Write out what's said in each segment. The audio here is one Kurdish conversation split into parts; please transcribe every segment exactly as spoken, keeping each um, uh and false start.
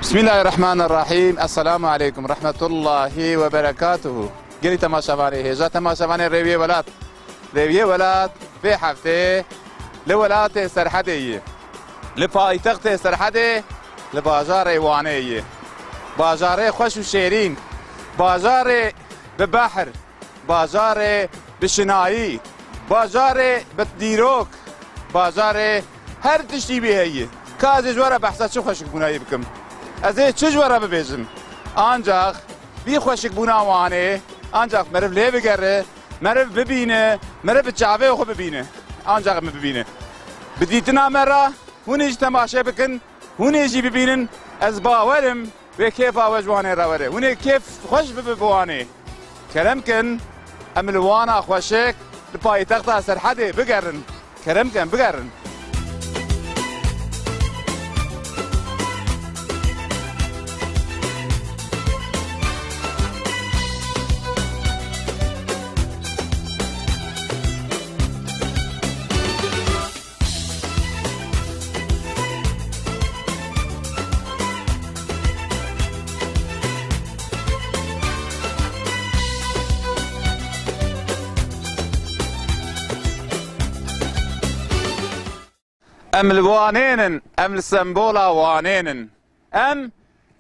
Bismillahirrahmanirrahîm. Esselamu aleykum rehmetullahî we berekatuhu. Gelî temaşevanê hêja, temaşevanê Rêwiyê Welat. Rêwiyê Welat vê heftê li welatê Serhedê yî. Li paytextê Serhedê, li bajarê Wanê yî. Bajarê xweş û şêrîn, bajarê bi behr, bajarê bi şinayî, bajarê bi dîrok, bajarê her tiştî wî heyî. Ka ez ê ji we re behsa çi xweşikbûnayî bikim? Ez ê çi ji we re bibêjim? Ancax vî xweşikbûna Wanê, ancax meriv lê bigere, meriv bibîne, meriv bi çavê xwe bibîne. Ancax min bibîne. Bi dîtina me re hûn ê jî temaşe bikin, hûn ê jî bibînin. Ez bawer im wê kêfa we ji Wanê re were. Hûn ê kêf xweş bibe bi Wanê. Kerem kin, em li wana xweşik, li paytexta Serhedê bigerin. Kerem kin, bigerin. Em li Wanê nin, em li sembola Wanê nin. Em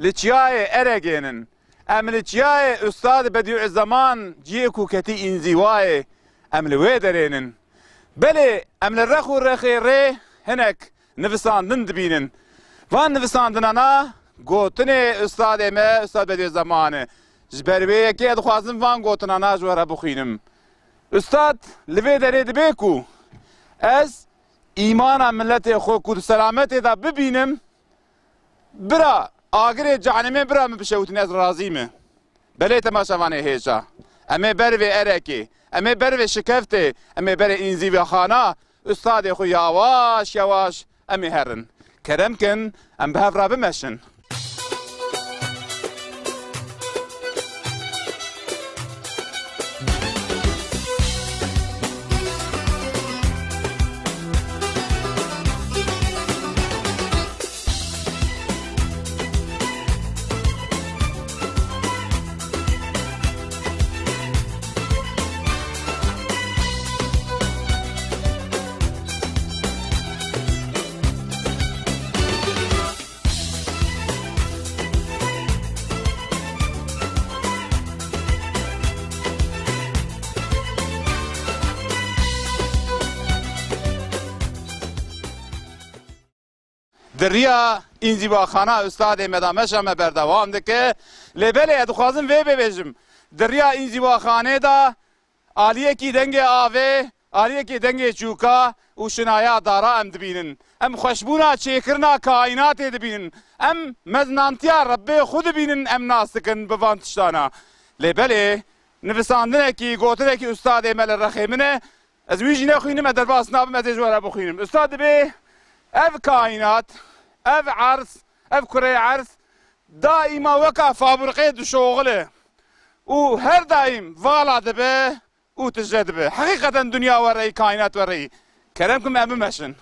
li çiyayê Eregê nin. Em li çiyayê Ustad Bedîuzzeman ciyê ku ketî înzîwayê, em li wê derê nin. Belê, em li rex û rexê rê hinek nivisandin dibînin. Van nivisandinana gotinê Ustadê me, Ustad Bedîuzzeman e. Ji ber wê yekê ez dixwazim van gotinana ji we re bixwînim. Ustad li vê derê dibê ku ez îmana miletê xwe ku di selametê de bibînim, bira agirê cehennemê bira min bişewitîne, ez razî me. Belê temaşevanê hêja. Em ê ber vê erekê, em ê ber vê şikeftê, em ê berê înzîvaxana, ustadê xwe yawaş yawaş em ê herin. Kerem kin, em bi hev re bimeşin. Di riya înzîvaxana ustadê me de meşa me berdewam dike. Lê belê, ez dixwazim vê bibêjim. Di riya înzîvaxanê de aliyekî dengê avê, aliyekî dengê çûka û şinaya dara em dibînin. Em xweşbûna çêkirina kaînatê dibînin. Em mezinantiya Rebbê xwe dibînin, em nas dikin bi van tiştana. Lê belê, nivisandinekî, gotinekî ustadê me li rexê min e. Ez wî jî nexwînim, ez derbas nabim, ez ê ji we re bixwînim. Ustad dibê, ev kaînat, ev erz, ev kureyê erz daîma weka fabrîqê dişoxile û her daîm vala dibe û tije dibe. Heqîqeten dinya wereyî, kaînat wereyî. Kerem kin, em bimeşin.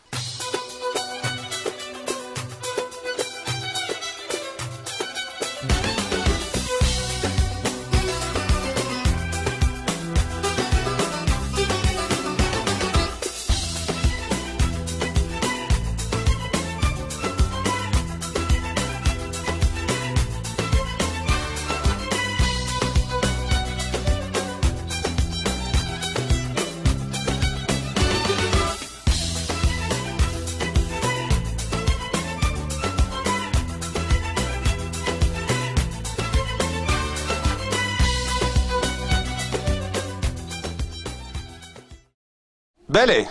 Belê,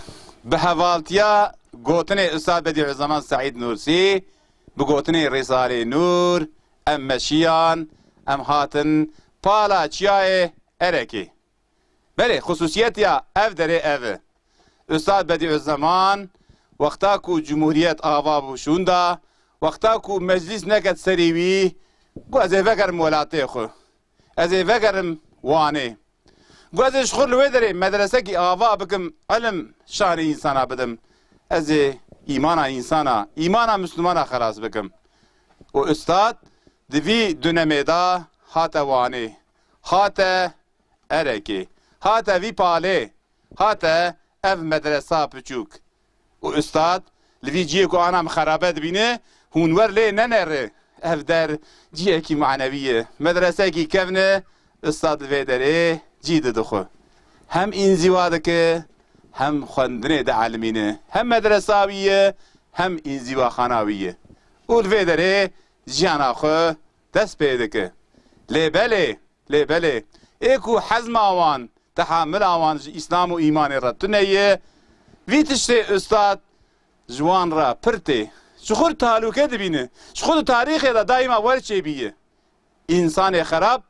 bi hevaltiya gotinê Ustad Bedîuzzeman Seîd Nûrsî, bi gotinê Rîsalê Nûr, em meşiyan, em hatin pala çiyayê Erekê. Belê, xusûsiyetiya ev derê ev e. Ustad Bedîuzzeman, wexta ku cumhuriyet ava bû şûnda, wexta ku meclîs neket serî wî, got, ez ê vegerim welatê xwe. Ez ê vegerim Wanê. Got, ez ê ji xwe li wê derê medresekî ava bikim, ilim şanê însana bidim. Ez ê îmana însana, îmana Mislimana xelas bikim. Û ustad di vî dunemê de hate Wanê, hate Erekê, hate vî palê, hate ev medresa piçûk. Û ustad li vî ciyê ku ana min xerabe dibîne, hûn wer lê nenere. Ev der ciyekî manewî ye. Medresekî kevn e, ustad li vê derê cî didixwe. Hem înzîwa dike, hem xwendinê dielimîne. Hem medresa wî ye, hem înzîwaxana wî ye. Û li vê derê jiyana xwe dest pê dike. Lê belê, lê belê, ê ku hezma wan, tehamila wan ji Îslam û îmanê re tune ye, vî tiştê ustad ji wan re pir tê. Ji xwe talûke dibîne. Ji xwe di tarîxê de daîma wer çêbîye. Însanê xerab,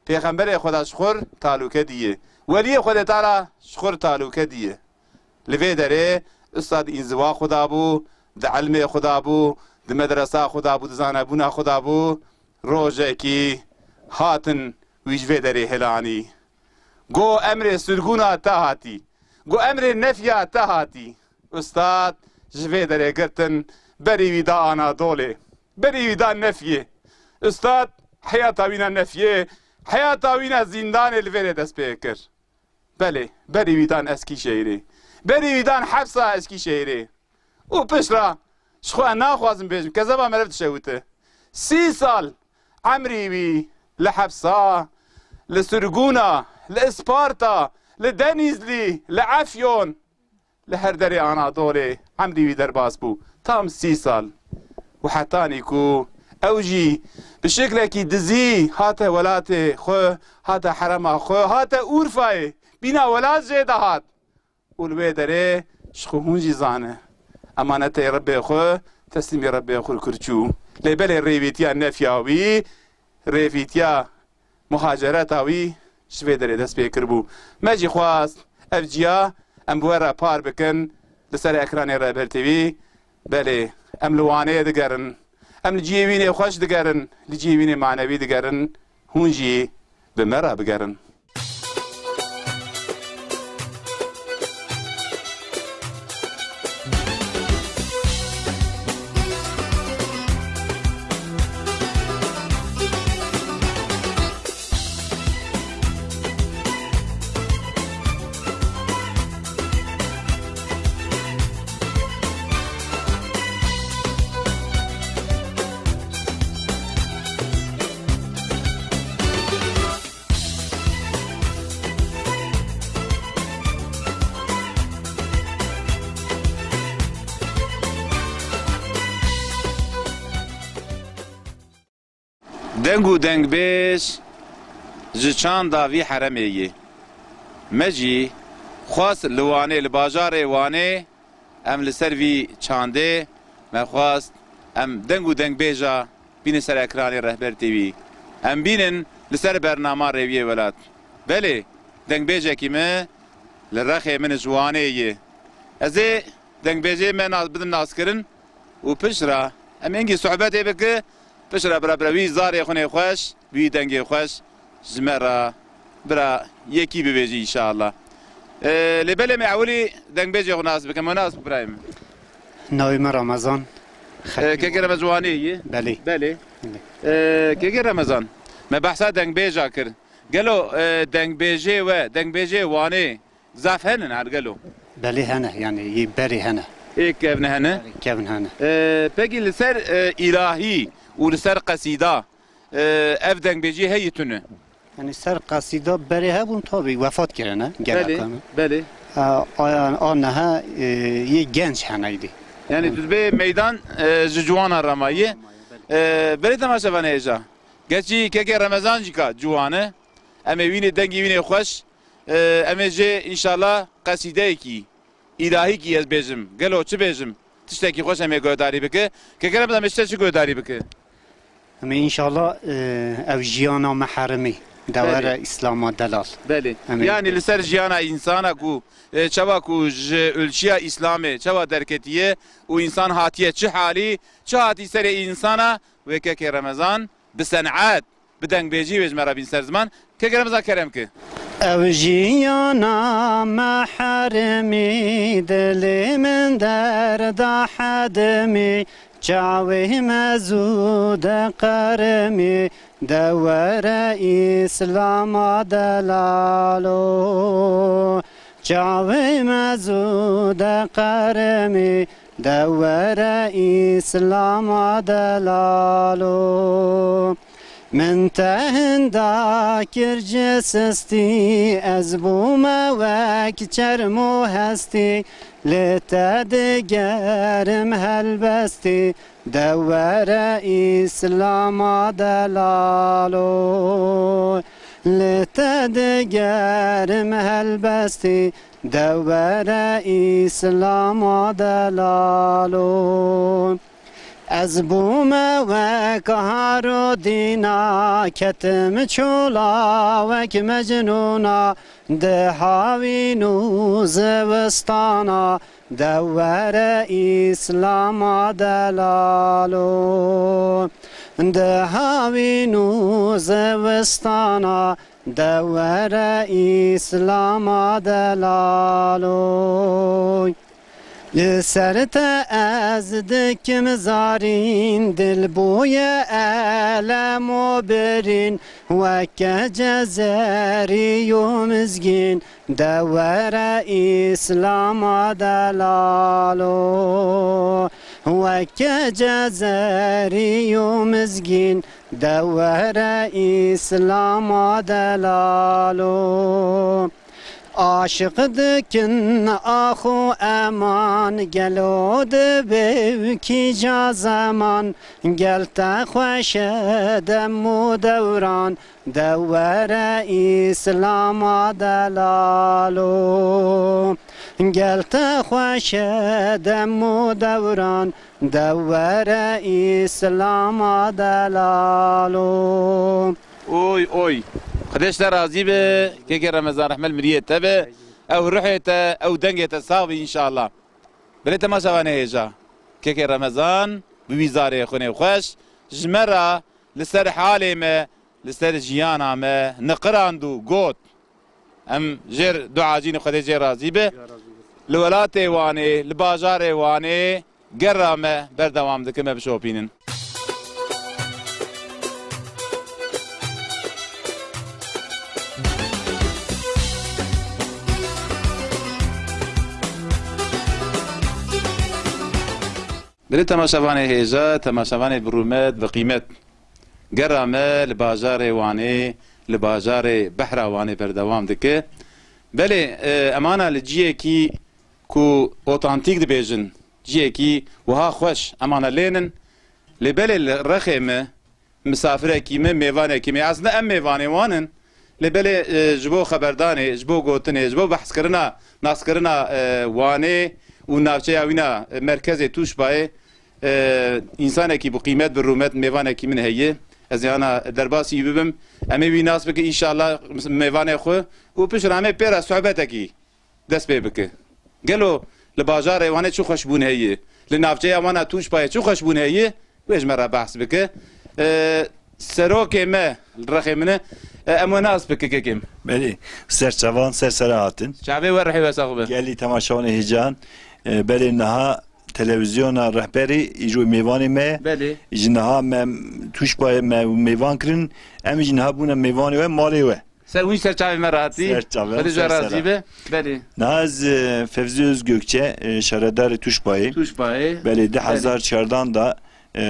pêxemberê Xweda ji xwe talûke diye. Weliyê Xwedê Teala ji xwe talûke diye. Li vê derê ustad înziwa xwe dabû, di ilmê xwe dabû, di medresa xwe dabû, di zanebûna xwe dabû. Rojekî hatin wî ji vê derê hilanî. Go emrê sirgûna te hatî. Go emrê nefya te hatî. Ustad ji vê derê girtin, berî wî da Anadolê. Berî wî da nefyê. Ustad heyata wîna nefyê, heyata wîna zîndanê li vê rê dest pê kir. Belê, berî wî dan Eskîşehîrê. Berî wî dan hepsa Eskîşehîrê. Û pişt re, ji xwe ez naxwazim bêjim, kezeba meriv dişewite. Sî sal emrî wî li hepsa, li sirgûna, li Isparta, li Denîzlî, li Efyon, li her derê Anadolê emrî wî derbas bû. Tam sî sal. Û hetanî ku ew jî bi şeklekî dizî hate welatê xwe, hate herema xwe, hate Urfayê, bîna welat jê dihat. Û li wê derê ji xwe hûn jî zane. Emanetê Rebbê xwe, teslîmî Rebbê xwe kir çû. Lê belê rêvîtiya nefya wî, rêvîtiya muhacereta wî ji vê derê dest pê kiribû. Me jî xwest ev ciya em bi we re par bikin li ser ekranê Rehber T V. Belê, em li Wanê digerin. Em li cihê wînê xweş digerin, li cihê wînê manewî digerin. Hûn jî bi me re bigerin. Deng û dengbêj ji çanda vî heremê yê. Me jî xwest li Wanê, li bajarê Wanê, em li ser vî çandê me xwest em deng û dengbêja bînin ser ekranê Rehber T V. Em bînin li ser bernama Rêwiyê Welat. Belê, dengbêjekî me li rexê min ji Wanê yê. Ez ê dengbêjê me nas, bidim naskirin û pişt re em hingî sohbetê bike, pişt re bira bira wî zarê xwe nê xweş, wî dengê xweş ji me re bira yekî bibêjî înşallah. Ee, lê belê me ewilî dengbêjê xwe nas bikim. Me nas bike birayê min. Navê me Ramazan. Ee, kekê Remezan Wanê yî? Belê. Belê. Belê. Ee, kekê Remezan, me behsa dengbêja kir. Gelo, e, dengbêjê we, dengbêjê Wanê zaf hene her gelo? Belê hene, yani yê berê hene. Ê kevne hene? Berê kevn hene. E, pekî li ser, e, îlahî û li ser qesîda, e, ev dengbêjî heyî tune? Yani ser qesîda berê hebûn tabi wefat kirine, gelek hene. Belê, belê. E, a, a neha, e, yê genç hene îdî. Yani tu dibê meydan, e, ji ciwana remaye. E, belê temaşevanê hêja. Gerçî kekê Remezan jî ka ciwan e. Em ê wînê dengî wînê xweş, e, em ê jê înşallah qesîdeyekî, îlahîkî ez bêjim. Gelo çi bêjim? Tiştekî xweş em ê guhdarî bike. Kekê Remezan, em ê ji te çi guhdarî bike? Em ê înşallah, e, ev jiyana me heremî, dewere Îslama delal. Belê. Em ê Yani li ser jiyana însana ku, e, çawa ku ji ulçiya Îslamê çawa derketiye û însan hatiye çi halî, çi hatî serê însana, wê kekê Remezan bi sen'et, bi dengbêjî wê ji me re bîn ser ziman. Keke Remezan, kerem ki. Ew jiyana me heremî, dilê min derda hedimî, Çavê me zû de qermî, de were Îslama delalo. Çavê me zû de qermî, de were Îslama delalo. Min te hinda kir ji sistî, ez bûme wek çerm û hestî, li te digerim helbestî, de were Îslama delalo. Li te digerim helbestî, de were Îslama delalo. Ez bûme wek Harodîna, ketim çola wek Mecnûna, di hawîn û zivistana, de were Îslama delalo. Di hawîn û zivistana, de were Îslama delalo. Li ser te ez dikim zarîn, dil bûye elem û birîn, weke cezerî û mizgîn, de were Îslama delalo. Weke cezerî û mizgîn, de were Îslama delalo. Aşiq dikin ax û eman, gelo dibe û kîja zeman, gel te xweş e dem û dewran, de were Îslama delalo. Gel te xweş e dem û dewran, de were Îslama delalo. Oy, oy. Xwedê ji te razî be, kekê Remezan, rehmet miriyê te be. Ew ruhê te, ew dengê te sax be înşallah. Belê temaşevanê hêja. Kekê Remezan, bi wî zarê xwinê xweş, ji me re li ser halê me, li ser jiyana me niqirand û got. Em jêr dua cîn, Xwedê jê razî be. Li welatê Wanê, li bajarê Wanê, gera me berdewam dike, me bişopînin. Belê temaşevanê hêja, temaşevanê bi rûmet, bi qîmet. Gera me li bajarê Wanê, li bajarê Behra Wanê berdewam dike. Belê, e, emana li ciyekî ku otantîk dibêjin, ciyekî wiha xweş, emana lênin. Lê belê li rexê me, misafirekî me, mêvanekî me. Aslında em mêvanê wan in. Lê belê, e, ji bo xeberdanê, ji bo gotinê, ji bo behskirina, naskirina, e, Wanê û navçeya wîna, e, merkezê Tûşbayê, e, însanekî bi qîmet, bi rûmet, mêvanekî min heye. Ez ê ana derbasî wî bibim. Em ê wî nas bikin înşallah mêvanê xwe û piştre em ê pê re sohbetekî dest pê bike. Gelo li bajarê Wanê çi xweşbûn heye? Li navçeya wana Tûşbayê çi xweşbûn heye? Wê ji me re behs bike. E, serokê me li rexê min e. E, em we nas bike kekim. Belê. Ser çavan, ser sera hatin. Çavê we rihê we sax be. Gelî temaşevanê hêcan. E, belê niha televizyona rehberî ji mêvanê me ye. Belê. Ji niha me Tûşbayê me mêvan kirin. Em jî niha bûne mêvanê we malê we. Ser wî ser çavê me rahatî. Ser çavê, Xwedê ser jê razî be. Belê. Niha ez, e, Fevzi Özgökçe, e, şaredarê Tûşbayê. Tûşbayê. Belê, Belê. du hezar çardan da, e,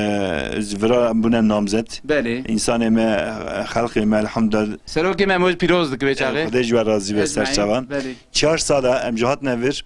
ez vira bûne namzet. Belê. Însanê me, e, xelqê me, elhamdülillah. Serokê me, em wê pîroz dike vê çaxê. Xwedê ji we razî be, ser çavan. Belê. Çar sala em ji hatine vir,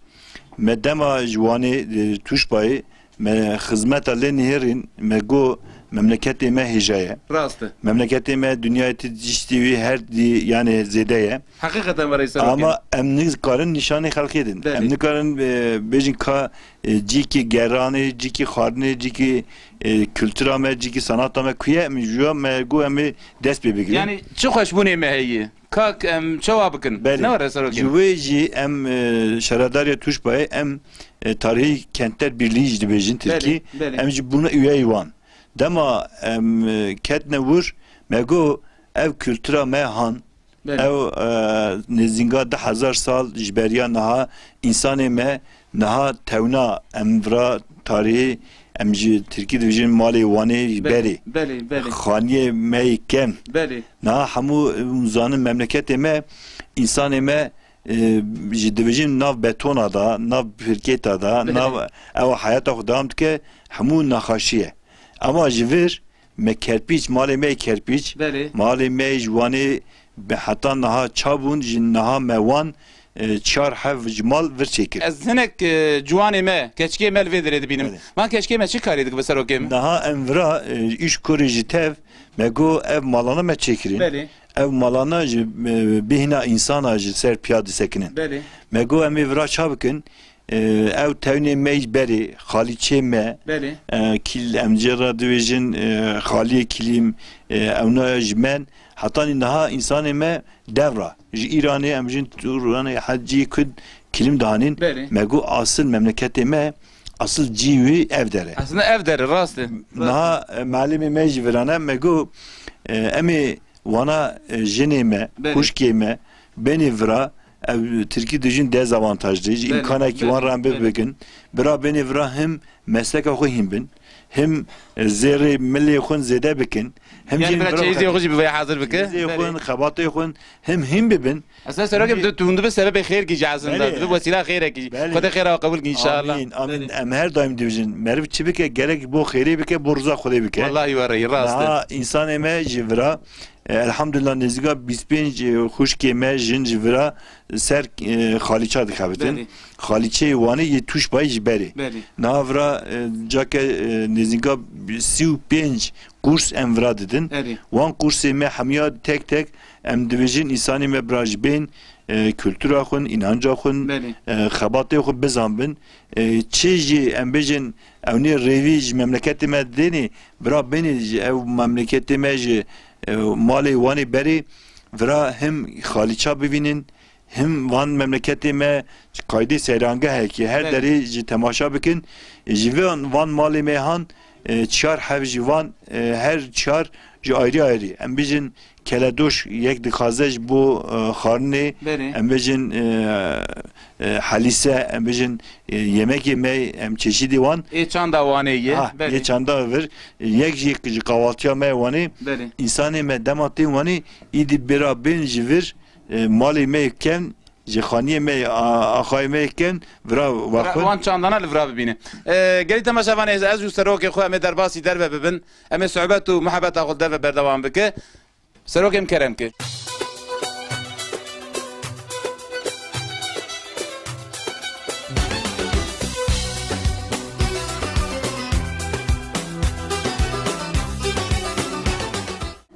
me dema ji Wanê, e, Tûşbayê, me xizmeta lê nihêrîn, me got, memleketê me hêja ye. Rast e. Memleketê me dinyayê ti tiştî wî her dî, yani zêde ye. Heqîqeten were serokê. Ama em nikarin nîşanê xelkê din. Belê. Em nikarin, e, bêjin ka, e, cîkî geranê, cîkî xwarinê, cîkî, e, kultura me, cîkî sanata me ku ye, em ji me got em ê dest pê bigirin. Yani çi xweşbûnê me heye? Kak, em çawa bikin? Belê. Ne were serokê? Ji wê jî em, e, şaredariya Tûşbayê em, e, tarihî Kentler Birliği jî dibêjin Tirkî. Belê, belê. Em jî bûne üyeyê wan. Dema em, e, ketine wir, me got ev kultura me han. Belê. Ew, e, nêzînga du hezar sal ji beriya niha însanê me niha tewna em vira tarihî Em ji Tirkî dibêjin malê Wanê Belê, berê. Belê, belê. Xaniyê me yê kevn. Belê. Niha hemû, em zanin memleketê me, însanê me, e, ji dibêjin nav betona da, nav pirkêta da, Belê. Nav ew heyata xwe dewam dike, hemû nexaşî ye. Ama ji vir me kerpîç, malê me yê kerpîç, Belê. Malê me yê ji Wanê bi heta niha çabûn, ji niha me wan, e, çar hev ji mal vir çêkir. Ez hinek, e, ciwanê me, keçikê me li vê derê dibînim. Belê. Van keçikê me çi karî dike bi serokê min? Niha em vira, e, îş kurê ji tev, me got ev malana me çêkirin. Belê. Ev malana ji, e, bêhna însana ji ser piya disekinin. Belê. Me got em ê vira ça bikin? E, ew tewnê me yê berê, xalîçê me, Belê. E, kîl-, em jê re dibêjin, e, xaliyê kîlîm, e, ewna ji me, hetanî niha însanê me dev re. Ji Îranê, em jin Turanê, hecî, kud, kilim dihanîn. Belê. Me got, asil memleketê me, asil cî wî ev der e. Aslında ev der e, rast e. Rast e. Niha, e, mealimê me jî virane, me got, e, em ê wana, e, jinê me, Belê. Xwişkê me, benê vira, ev Tirkî dijin dezavantajlı, ji Belê, îmkanekî belê, wan re em belê. Bikin. Bira benê vira him mesleka xwe hîn bin, him, e, zêrê milê xwe zêde bikin, him Yani jî bira bira çeyizê xwe jî bi vê hazir bike. Çeyizê xwe, Belê. Xebatê xwe, him hîn bibin. Aslında serokê Him tu, tu hûn dibe sebebê xêr kî ji aslında. Belê. Dibe wesîla xêrek kî. Belê. Xwedê xêra xwe qebûl kî inşallah. Amîn, amîn. Belê. Em her daim dibêjin, meriv çi bike, gerek bo xêrê bike, bo riza Xwedê bike. Wallahî we reyî, rast e. Niha însanê me ji vira, e, elhamdulillah nêzîka bîst pênc, e, xwişkê me jin ji vira ser, e, xalîça dixebitin. Belê. Xalîçeyê Wanê yê Tûşbayê ji berê. Belê. Niha vira, e, cake, e, nêzîka sî û pênc kurs em vira didin. Erê. Wan kursê me hemiya tek tek em dibêjin însanê me bira ji bên, e, kultura xwe, înanca xwe, Belê. E, xebatê xwe bizanbin. E, çi jî em bêjin ewnê rêvî ji memleketê me dênê, bira bênê ji ew memleketê me ji, e, malê Wanê berê vira him xalîça bivînin, him van memleketê me ji qaydê seyrangehekê her Belê. Derê ji temaşa bikin. E, ji van, van malê me han, e, çiyar hev ji van, e, her çiyar ji ayrî ayrî. Em bijin keledoş yek dixwaze ji bo, e, xwarinê, Belê. Em bijin, e, e, helîse, em bijin, e, yemekê me, em çeşîdê wan. Ê çanda Wanê ye, Ha, belê. Yê çanda vir. Yek jî ji kahvaltiya me Wanê. Belê. Însanê me dema tên Wanê, îdî bira bên ji vir, e, malê me yê kevn, ji xaniyê me, a-, axayê me yê kevn, vira Vira-, vexwin. Wan çandana li vira bibîne. E, gelî temaşevanê, ez û serokê xwe em ê derbasî derve bibin. Em ê sohbet û muhebeta xwe derve berdewam bike. Serokê min kerem ke.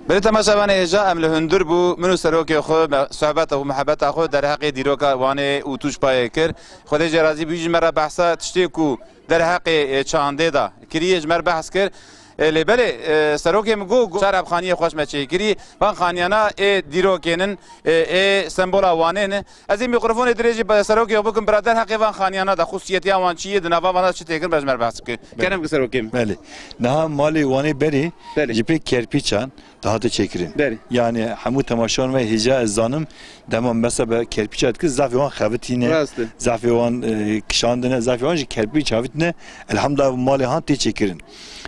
Belê temaşevanê hêja, em li hundir bû, min û serokê xwe, me, sohbeta xwe, muhebeta xwe derheqê dîroka Wanê û Tûşbayê kir. Xwedê jê razî bû, ji me re behsa tiştê ku derheqê, e, çandê de kiriye, ji me re behs kir. E, lê belê, e, serokê min got, got, çar ev xaniyê xweş me çêkirî, van xaniyana ê dîrokê nin, e, ê sembola Wanê ne. Ez ê mîkrofonê dirêjî be-, serokê xwe bikim, bira derheqê van xaniyana de xusiyetiya wan çi ye, di nava van de çi têkin, be ji me re behs bike. Belê. Kerem ki serokê min. Belê. Niha malê Wanê berê Belê. Ji pê kerpîçan dihate çêkirin. Belê. Yani hemû temaşevan me hêja ez zanim, dema mesela be kerpîça dikir, zafê wan xevitîne, Rast e. Zafê wan, e, kişandine, zafê wan ji kerpîç havitine. Elhamdulillah malê han tê çêkirin.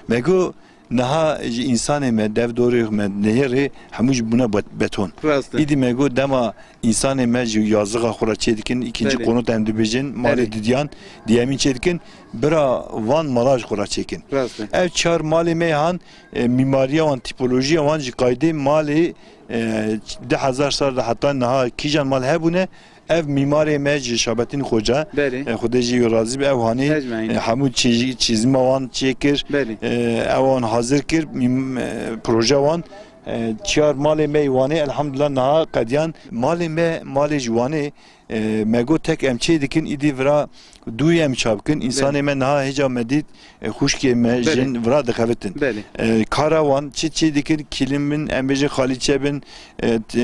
Me got, niha ji însanê me, dev dorê me, nehêrê hemû ji bûne bet-, beton. Rast e. Îdî me got, dema însanê me ji yazıxa xwe re çê dikin, ikinci Belê. Konut em dibêjin, malê Belê. Didiyan, diyemîn çê dikin, bira van mala ji xwe re çêkin. Rast e. Ev çar malê me han, e, mîmariya wan, tîpolojiya wan ji qaydê malê, e, du hezar sal de heta niha kîjan mal hebûne, ev mîmarê me ji Şabetîn Xoca, Belê. E, Xwedê jî wî razî be, ew hanî, Ecmaîn. E, hemû çî-, çîzma wan çêkir, Belê. E, ew wan hazir kir, mîm-, e, proje wan, e, çiyar malê me yê Wanê, elhamdulillah niha qediyan. Malê me, malê ji Wanê, e, me got tek em çê dikin, îdî vira dûyê em ça bikin. Însanê Belê. Me niha hêja me dît, e, xwişkê me, Belê. Jin vira dixebitin. Belê. E, kara wan çi çê dikin, kilim bin, em bêjin xalîçe bin, e, t-,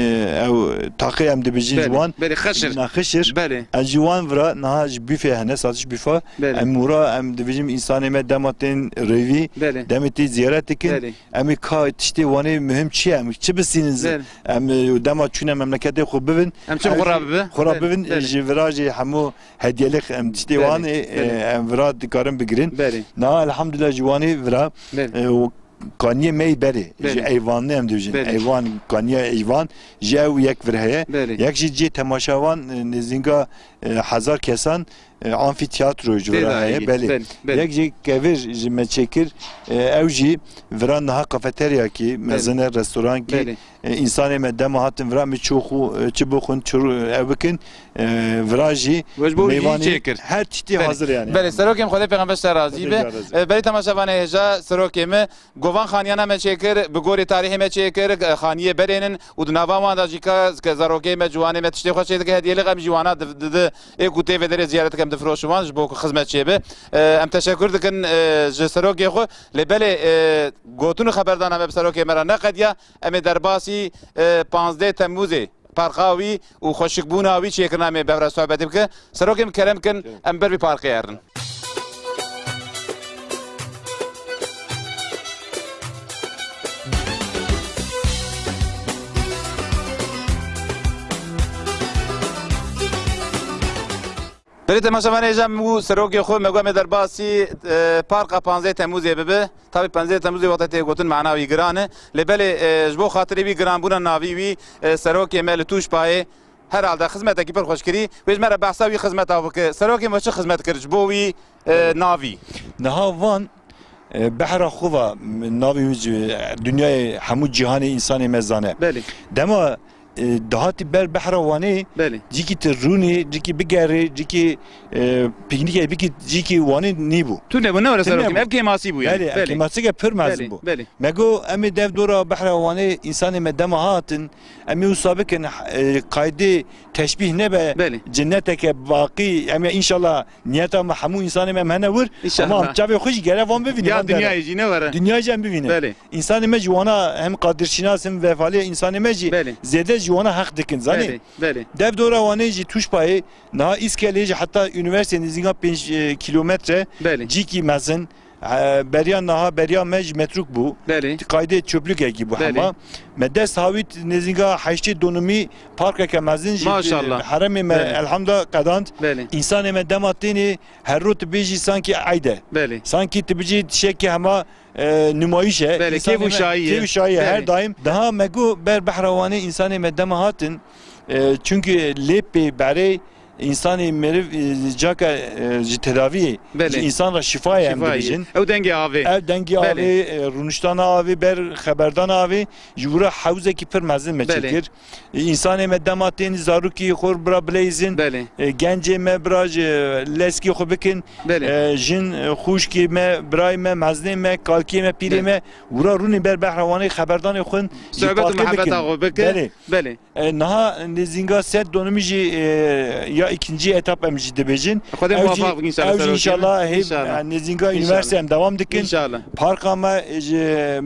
ew taqê em dibêjin ji Belê. Wan. Belê, xişir. Na xişir. Belê. Ez ji wan vira niha ji büfe hene, satış büfe. Belê. Em wira em dibêjin însanê me dema tên rêvî, Belê. Demê tê ziyaret dikin. Belê. Em ê ka tiştê Wanê muhim çi ye? Em çi bisînin zi-, Belê. Em, e, dema çûne memleketê xwe bibin. Em çi bi xwe re bibe? Xwe re Belê, bibin, belê. Ji vira jî hemû hediyelê em Tê Belê, Wanê, e, belê. Em vira dikarin bigirin. Belê. Niha elhamdulillah ji Wanê vira, Belê. e, û kaniyê me yî berê. Ji Belê. Eyvanlê em dibêjin. Belê. Eyvan, kaniya Eyvan, ji ew yek vir heye. Belê. Yek jî cihê temaşevan, e, nêzînga, e, hezar kesan, e, amfîteyatro ji vira Tê de heye. Belê. Belê, belê. Yek jî kevir ji me çêkir, e, ew jî vira niha kafeteryakî, Belê. mezin e, restorankî, Belê. e, însanê me dema hatin vira, em çi xwe, e, çi bixwin, çi ru-, ew bikin, e, vira jî Wê ji bo jî mêvanî çêkir. her tiştî Belê. hazir yani. Belê, serokê min Xwedê pêxember ser razî Xwedê be. razî. E, belê temaşevanê hêja, serokê min govan xaniyana me çêkir, bi gorî tarîhê me çêkir, e, xaniyê berênin û di nava wan de jî ka, ke zarokê me, ciwanê me tiştê xwe çêdike, hediyelê em jî wana di, di, di, ê ku tê vê derê ziyaret dikin, em difiroşin wan ji bo ku xizmet çêbe. E, em teşekur dikin, e, ji serokê xwe. Lê belê, e, gotin û xeberdana me bi serokê me re neqediya. Em ê derbasî, e, panzdeh Temmûzê, parqa wî û xweşikbûna wî çêkirina me bi hev re sohbetê bike. Serokê min kerem kin, em ber vî parkê herin. Belê temaşevanê hêja, min û serokê xwe me got em ê derbasî, e, parka panzdeh Temmûzê bibe. Tabî panzdeh Temmûzê wexta tê gotin mana wî giran e. Lê belê, e, ji bo xatirê wî giranbûna navî wî, e, serokê me li Tûşpayê herhalde xizmetekî pir xweş kirî. Wê ji me re behsa wî xizmeta bike. Serokê me çi xizmet kir ji bo wî, e, navî? Niha van, e, behra xwe va, navê wî ji dinyayê hemû cîhanê însanê me zane. Belê. Dema e, dihatî ber behra Wanê, Belê. cîkî tu rûnê, cîkî bigerê, cîkî, e, pîknîkê bikî, cîkî Wanê nîbû. Tu nebû, ne were Tune serokê bû. Ev kêmasî bû yani. Belê, ev Belê. kêmasîke pir mezin Belê, bû. belê. Me got, em ê dev dora behra Wanê, însanê me dema hatin, em ê wisa bikin, e, qaydê teşbîh nebe, Belê. cinneteke baqî, em ê înşallah Niyeta me hemû însanê me em hene wir, İnşallah. ama em çavê xwe jî gere van bivînin, Ya van dere. dünyayê jî ne were. Dünyayê jî em bivînin. Belê. Însanê me ji wana hem qadirşinas hem vefalê însanê me jî Belê. zêde ji wana heq dikin, zanî? Belê, belê. Dev dora Wanê jî Tûşpayê, niha Îskelê jî heta unîversîteyê nêzîka pênc, e, kilometre Belê. cîkî mezin. E, beriya niha, beriya me jî metrûk bû. Belê. Qaydê çöplükekî bû Belê. hema. Me dest hawît nêzîka heştê donumî parkeke mezin jî Maşallah. heremê me Belê. elhamda qedand. Belê. Însanê me dema tênê her rû tu bêjî sankî eyd e. Belê. Sankî tu bijî tişekî hema, e, nûmayîş e. Belê, Însanê kêf û me şahî ye. kêf û şahî ye her Belê. daim. Daha me got ber behra Wanê însanê me dema hatin. E, çunkî lê pê berê Însanê meriv, e, caka, e, ji tedaviyê, Belê. ji însan re şifa ye em Şifa ye. dibêjin. Ew dengê avê. Ev dengê Belê. avê, e, rûniştana avê, ber xeberdana avê, ji wira hewzekî pir mezin me Belê. çêkir. E, însanê me dema tên zarokî xwe bira bileyzin, Belê. e, gencê me bira ji leskê xwe bikin, Belê. e, jin, e, xûşkê me, birayê me, mezinê me, kalkê me, pîrê Belê. me, wira rûnê ber behra Wanê xeberdanê xwe jî Sohbet û parkê muhabbeta bikin. xwe bikin. Belê. Belê. E, niha nêzînga sed donimî jî, e, ya îkincî etap em jî dibêjin. Xwedê Ew jî, muwafaq bikin înşallah ew jî serokê me. înşallah hê, İnşallah. e, nêzînga İnşallah. unîversîte em dewam dikin. İnşallah. Parka me, e, ji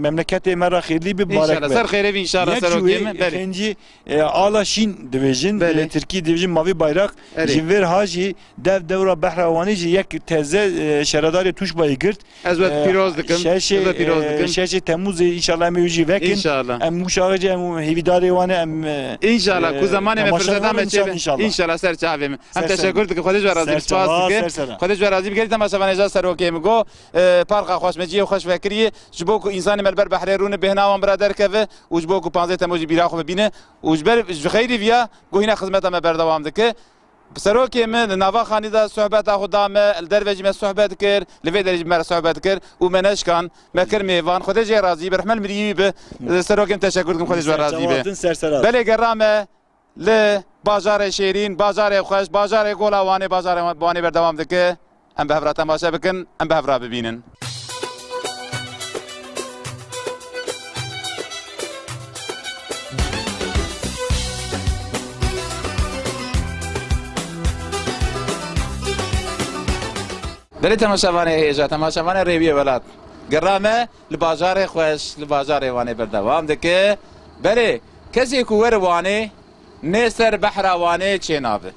memleketê me re xêrlî bi, barek İnşallah. be. Ser xêrê bî înşallah Yek jî serokê wê, me. Belê. ikinci, e, ala şîn dibêjin, Belê. e, tirkî dibêjin mavî bayrak. Erê. Ji vêr ha jî dev dewra behra Wanê jî yek teze, e, şaredarê Tûşbayê girt. Ez we Ee, pîroz dikim. şeşê, Ez we pîroz ee, dikim. şeşê Temmûzê înşallah em ê wî jî vekin. Înşallah. Em wişaxê jî em hêvîdarê wan e, em, ee, Înşallah, ku ee, zemanê me temaşevan firseta me inşallah, çêbe. înşallah. Înşallah, ser çavê min. Em Ser teşekur çava. dikin. Xwedê ji we razî, Ser spas çava, dikin. ser sera. Xwedê ji we razî, gelî temaşevanê hêja serokê min got, ee, parka xweş me cihê xweş vekiriye, ji bo ku însanê me li ber behrê rûne bêhna wan bira derkeve û ji bo ku panzdeh Temmûz jî bîra xwe bibîne û ji ber, ji xeyrî viya ku hîna xizmeta me berdewam dike. Serokê min li nava xanî de sohbeta xwe da me, li derve jî me sohbet kir, li vê derê jî me re sohbet kir û me neşkan, me kir mêvan. Xwedê jê razî be, rehmet mirî wî be. Serokê min teşekur dikim, Xwedê ji we razî be. Ser çavan, ser seran. Belê gera me li bajarê şêrîn, bajarê xweş, bajarê Gola Wanê, bajarê Wanê berdewam dike. Em bi hev re temaşe bikin, em bi hev re bibînin. Belê temaşevanê hêja, temaşevanê Rêwiyê Welat. Gera me li bajarê xweş, li bajarê Wanê berdewam dike. Belê, kesê ku were Wanê, nê ser behra Wanê çênabe.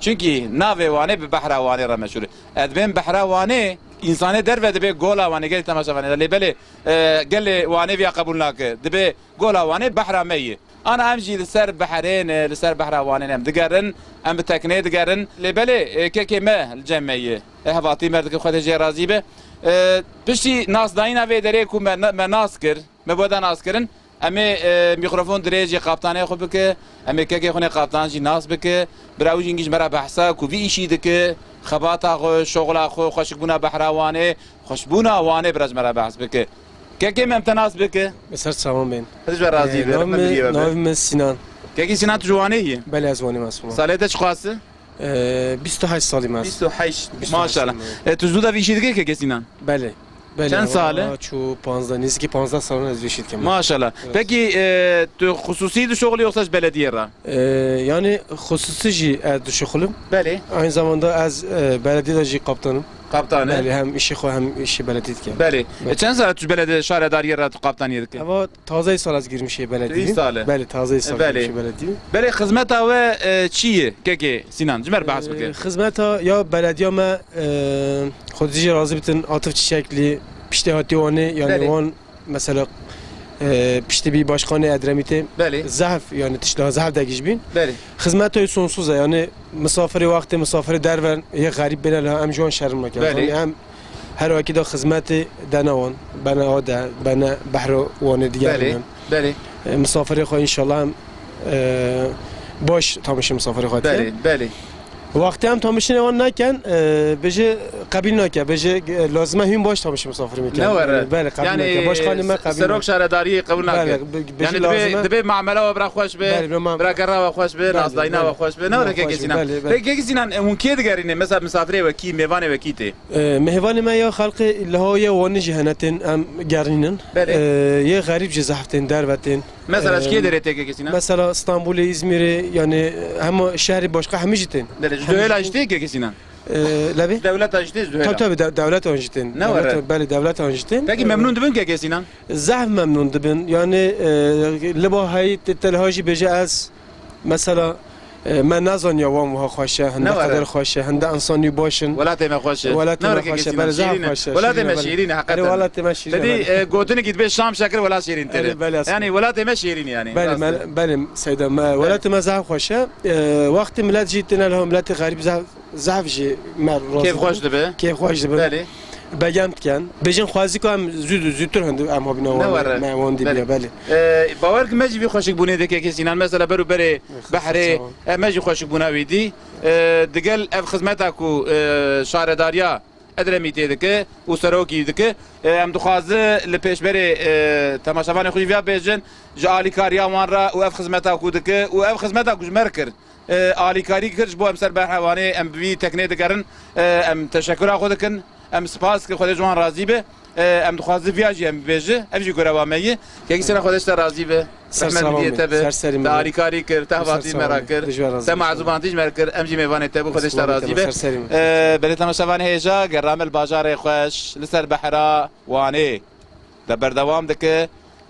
Çunkî navê Wanê bi behra Wanê re meşhûr e. Ez dibêm behra Wanê, însanê derve dibê Gola Wanê, gelî temaşevanê de. Lê belê, e, gelê Wanê viya qebûl nake. Dibê Gola Wanê behra me ye. Ana em jî li ser behrê ne, li ser behra Wanê ne em digerin, em bi tekneyê digerin. Lê belê, e, kekê me li cem me ye. E, hevatî me dike, Xwedê jê razî be. E, piştî nasdayîna vê derê ku me, me nas kir, me bo da nas kirin. Em ê, e, mîkrofon dirêjê qaptanê xwe bike, em ê kekê xwe nê qaptan jî nas bike. Bira wî jî hingî ji me re behsa ku vî îşî dike, xebata xwe, şoxla xwe, xweşikbûna behra Wanê, xweşbûna Wanê bira ji me re behs bike. Kekê me em te nas bike. Bi ser çavan bên. Xwedê ji we razî be, rehmet diliyê we be. Navê min Sinan. Kekî Sinan, tu ji Wanê yî? Belê, ez Wanê me, ez Sinan. Salê te çiqas e? Ee, bîst û heşt salî me ez. Bîst û heşt. Bîst û heşt salî me. Maşallah. E, tu zû de vî îşî dikî kekê Sinan? Belê. Belê. Çend sal e? Çû panzdeh, nêzîkî panzdeh sal ez vî îşî dikim. Maşallah. Evet. Pekî, e, tu xusûsî dişoxilî yoksa ji belediyê re? Ee, yani xusûsî jî ez dişoxilim. Belê. Aynı zamanda ez, e, belediyede jî kaptanım. Kaptan e? Belê, hem işi xwe hem işi belediye dikim. Belê. Belê. E, çend sal e tu ji belediye, şaredariyê re tu kaptaniyê dike? Eva Taze sal ez girmişê belediyê. Î sal e. Belê, taze sal Belê. Girmişê belediyê. Belê, xizmeta we, e, çi ye, kekê Sinan? Ji me re behs bike. E, xizmeta ya belediya me, e, Xwedê jê razî bitin, Atif Çiçekli, piştê hatî Wanê, yani Belê. Wan mesela, e, piştî bî başkanê Edremitê. Belê. Zehf, yani tişta zehf de giş bîn. Belê. Xizmeta wî sonsuz e, yani misafirê wextê misafirê derven, yê xerîb bêne, em ji wan şerm nakin. Belê. Yani em Her wekî de xizmetê dene wan, bene ade, bene behro Wanê digerînin. Belê, belê. E, misafirê xwe înşallah em, e, baş tamişê misafirê xwe dikin. Belê, belê. Wextê em tamişinê wan neken, e, bêje qebîl nake, bêje, e, lazim e hûn baş tamişê misafirê min kin. Ne were? Belê, qebîl nake. Başkanê me qebîl nake. Serok şaredariyê qebûl nake. Belê, be-, bêje Yani lazim e. Dibê, dibê mamela we bira xweş be, Belê, bira mam-, bira gerra we xweş be, belê, nazdayîna belê. We xweş be. Ne were kekê Sinan? Belê, belê. Peki kekê Sinan, e, hûn kê digerîne? Mesela misafirê we kî, mêvanê we kî tê? E, mêvanê me ya xelkê li Hawiyê Wanê jî hene tên em gerînin. Belê. E, yê xerîb jî zehf tên derve tên. Mesela ji kê derê tê kekê Sinan? Mesela Stenbolê, Îzmîrê, yani hema şehrê başka hemî jî tên. Belê, ji Duhêla jî tê kekê Sinan? E, lebê? Dewleta jî tê ji Duhêla? Tabii, tabii, de-, dewletan jî tên. Ne were? Dewleta, belê, dewletan jî tên. Peki E, memnûn dibin kekê Sinan? Zehf memnûn dibin. Yani, e, li ba heyî te-, te li ha jî bêje ez Mesela, e, me nezaniya wan wiha xweş e, hinde qeder xweş e, hinde însanî baş in. Welatê me xweş e. Welatê me xweş e, belê zaf xweş e. Welatê me şîrîn e, heqeten. Erê, welatê me şîrîn e. Belê. Te dî, e, gotinekî dibê şam şekir wela şîrîn tê. Erê, belê. Yani welatê me şîrîn e yani. Belê, belê Seyda me. Welatê me zaf xweş e. E, wextê milet jî têne li ho miletê xerîb zaf Zehf jî me razî Kêfxweş dibe. Kêfxweş dibe. Belê. Begem dikin. Bêjin xwezî ku em zû-, zûtir hundir em habîna wan, me wan dî bîya, belê. E, bawer ki me jî vî xweşikbûnê dike kekê Sinan. Mesela ber û berê behrê, e, me jî xweşikbûna wî dî. E, digel ev xizmeta ku, e, şaredariya Edremîtê dike û serokî dike, e, em dixwazi li pêşberê, e, temaşevanê xwe jî viya bêjin, ji alîkariya wan re û ev xizmeta ku dike û ev xizmeta ku ji me re kir. E, alîkarî kir, ji bo em ser behra Wanê em bi vî teknê digerin. E, em teşekura xwe dikin, em spas dikin, Xwedê ji wan razî be. E, em dixwazin viya jî em bibêjin, ev jî goreva me ye. Kekî Sinan, Xwedê ji te razî be. Rehmet diliyê te be. Te alîkarî kir, te hevatî me re kir, te mezûbantî ji me re kir, em jî mêvanê te bû, Xwedê ji te razî be. E, belê temaşevanê hêja, gerra me li bajarê xweş, li ser behra Wanê de berdewam dike.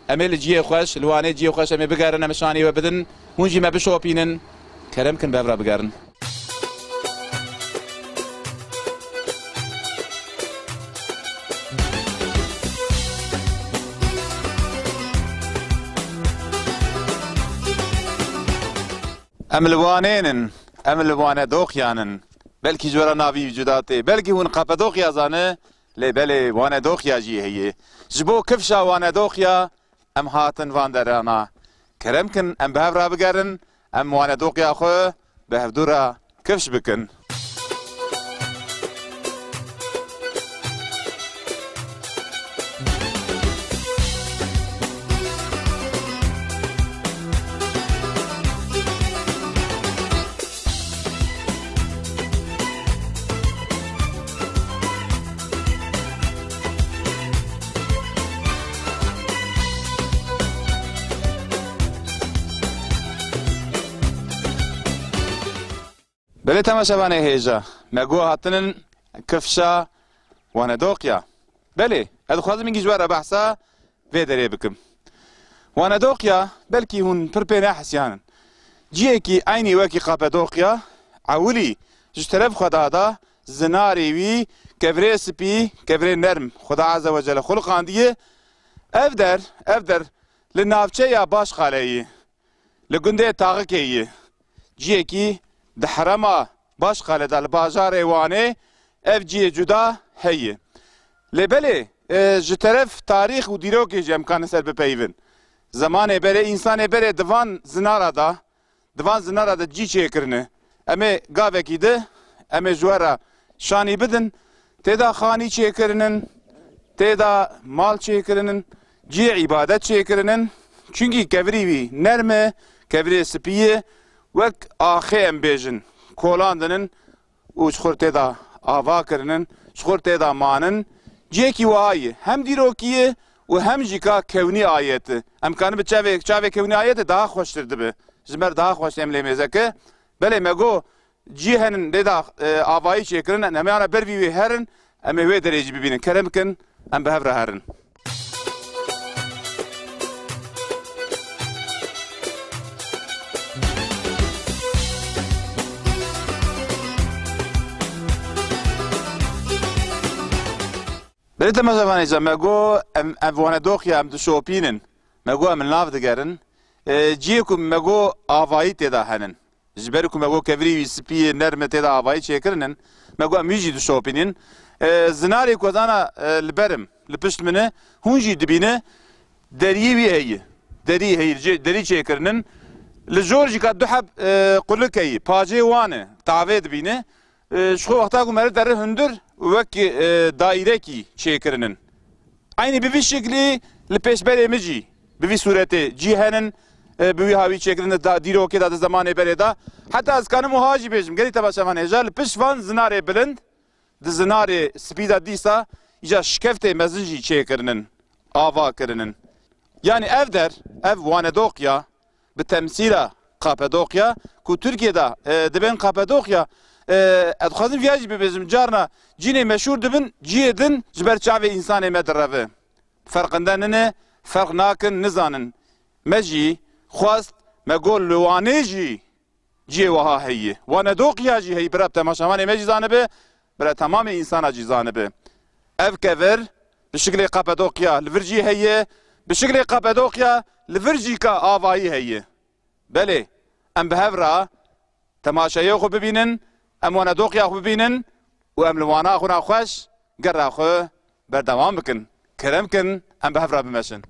Em ê li cihê xweş, li Wanê cihê xweş em ê bigerin, em ê şanî we bidin, hûn jî me bişopînin. Kerem kin bi hev re bigerin. Em li Wanê nin, em li Wane Doxya nin. Belkî ji we re navî cuda tê, belkî hûn Qapedoxya zane, Lê belê, Wane Doxya jî heye. Ji bo kifşa Wane Doxya em hatin van derana. Kerem kin, em bi hev re bigerin, em Wane Doxya xwe bi hevdû re kifş bikin. Belê temaşevanê hêja, me got hatinin kifşa Wane Doxya. Belê, ez dixwazim hingî ji we re behsa vê derê bikim. Wane Doxya, belkî hûn pir pê nehesiyanin. Cihekî eynî wekî Qapedoxya, ewilî ji teref xwe dada, zinarê wî kevirê spî, kevirê nerm Xuda Azze ve Celle xuliqandiye. Ev der, ev der li navçeya Başqaleyê, li gundê Taxikê ye. Ciyekî di herêma Başqalê de li bajarê Wanê ev ciyê cuda heye. Lê belê, e, ji teref tarîx û dîrokê jî em kanin ser bipeyivin. Zemanê berê, însanê berê di van zinara de, di van zinara de cî çêkirine. Em ê gavekî di, em ê ji we re şanî bidin. Tê de xanî çêkirinin, tê de mal çêkirinin, cihê îbadet çêkirinin. Çunkî kevirî wî nerm e, kevirê spî ye, wek axê em bêjin, kolandinin û ji xwe tê de ava kirinin, ji xwe tê de manin. Cihekî wiha ye, hem dîrokî ye û hem jî ka kewnî ayet e. Em kanin bi çavê, çavê kewnî ayet e daha xweştir dibe. Ji me re daha xweş em lê mêzeke. Belê me got, cî henin lê de, e, avayî çêkirin, em ê ana ber vî wê herin, em ê wê derê jî bibînin. Kerem bikin, em bi hev re herin. Belê temaşevanê ca me got, em, em wane doxiya em dişopînin. Me got, em li nav digerin. E, ciyê ku me got avayî tê de henin. Ji ber ku me got kevirî wî spî ye, nerm e, tê de avayî çêkirinin. Me got, em wî jî dişopînin. E, zinarê ku ez ana, e, li ber im, li pişt min e, hûn jî dibîne, deriyê wî heye. Derî heye, cê-, derî çêkirinin. Li jor jî ka du heb, e, qulik heye, pacê wan e, tavê dibîne. E, ji xwe wexta ku meriv dere hundir wek, e, daîrekî çêkirinin. Eynî bi vî şiklî li pêşberê min jî bi vî sûretê cî henin, e, bi wî hawî çêkirin di da-, dîrokê de di zemanê berê de. Heta ez kanim wiha jî bêjim, gelî temaşevan hêja, li pişt van zinarê bilind, di zinarê spî de dîsa îca şikeftê mezin jî çêkirinin, ava kirinin. Yanî ev der, ev wanedoqiya, bi temsîla Kapadoqya, ku Tirkiye de, e, dibên Kapadoqya, e, ez dixwazim viya jî bibêjim, carna cînê meşhûr dibin, ciyê din ji ber çavê însanê me direve. Ferqinde nine, ferq nakin, nizanin. Me jî xwest, me got li Wanê jî ciyê wiha heye. Wanedoqiya jî heye, bira temaşevanê me jî zanibe, bira temamê însana jî zanibe. Ev kevir bi şiklê Kapadoqya li vir jî heye, bi şiklê Kapadoqya li vir jî ka avayî heye. Belê, em bi hev re temaşeyê xwe bibînin, em wanedoqiya xwe bibînin û em li wana xwe re xweş gera xwe berdewam bikin. Kerem kin, em bi hev re bimeşin.